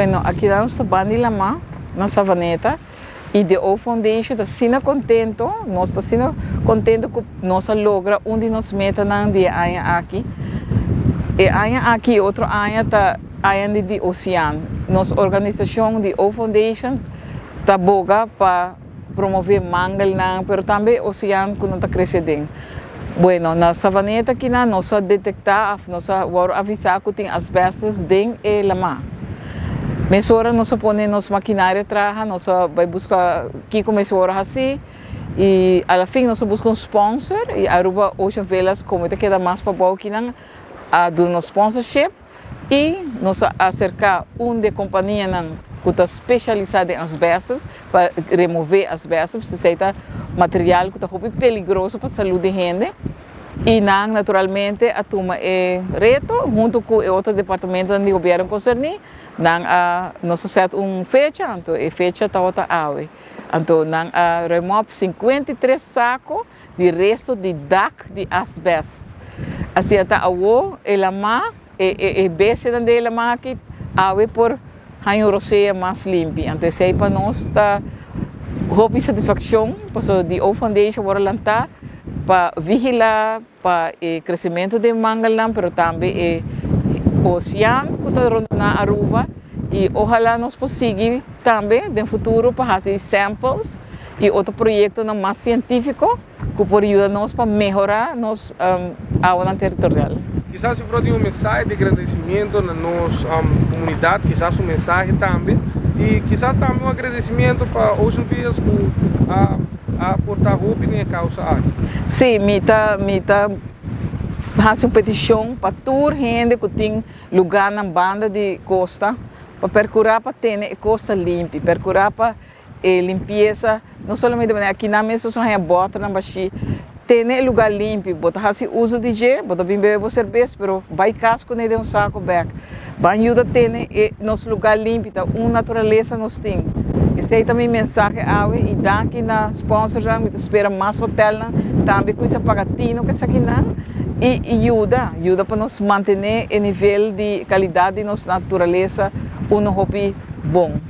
Bueno, aki nos ta banda di lama na Savaneta y The O Foundation ta asina contento, nos ta asina contento cu nos a logra un di nos metanan di e aña aki. E aña aki y otro aña ta aña di ocean. Nos organisacion The O Foundation ta boga pa promove mangelnan, pero tambe ocean cu nan ta crece den. Bueno, na Savaneta aki nan nos a detecta of nos a word avisa cu tin asbestos den e lama. Mesora nos a pone nos maquinaria traha, nos a bay busca kico mesora haci y a la fin nos a busca un sponsor y Aruba Ocean Villas, como ta keda mas pabou aki nan, a duna nos sponsorship y nos a acerca un di e companianan cu ta specialisa den asbestos pa remove asbestos, pasobra esey ta material cu ta hopi peligroso pa salud di hende, y nan naturalmente a tuma e reto hunto cu e otro departamentonan di gobierno concerni. Nan a nos a set un fecha, anto e fecha tabata awe, anto nan a ruim op 53 saco di resto di dak di asbest. Asina ta awo e lama, e bestianan den e lama aki awe por haña un rosea mas limpi. Anto esei pa nos ta hopi satisfaccion, pasobra di O Foundation wor a lanta pa vigila pa e crecimento den mangelnan, pero tambe e ocean cu ta rondona Aruba, y ohala nos por sigui tambe den futuro pa haci samples y otro proyectonan mas cientifico cu por yuda nos pa mehora nos awanan territorial. Kisas si por tin un mensahe di agradecimiento na nos comunidad, kisas un mensahe tambe y kisas tambe un agradecimiento pa Ocean Villas cu a aporta hopi den e causa aki. Si, mi ta haci un peticion pa tur hende cu tin lugarnan banda di costa pa percura pa tene e costa limpi, percura pa e limpieza, no solamente manera aki nan mes son haya boternan bashi, tene e lugar limpi. Bo ta haci uso di dje, bo ta bin bebe bo cerbes, pero bay cas cu ne den un saco bek. Ban yuda tene e nos lugar limpi, ta un naturaleza nos tin. Esey ta mi mensahe awe y danki na sponsornan. Mi ta spera mas hotelnan tambe cuminsa paga tino cu esakinan y yuda pa nos mantene e nivel di calidad di nos naturaleza uno hopi bon.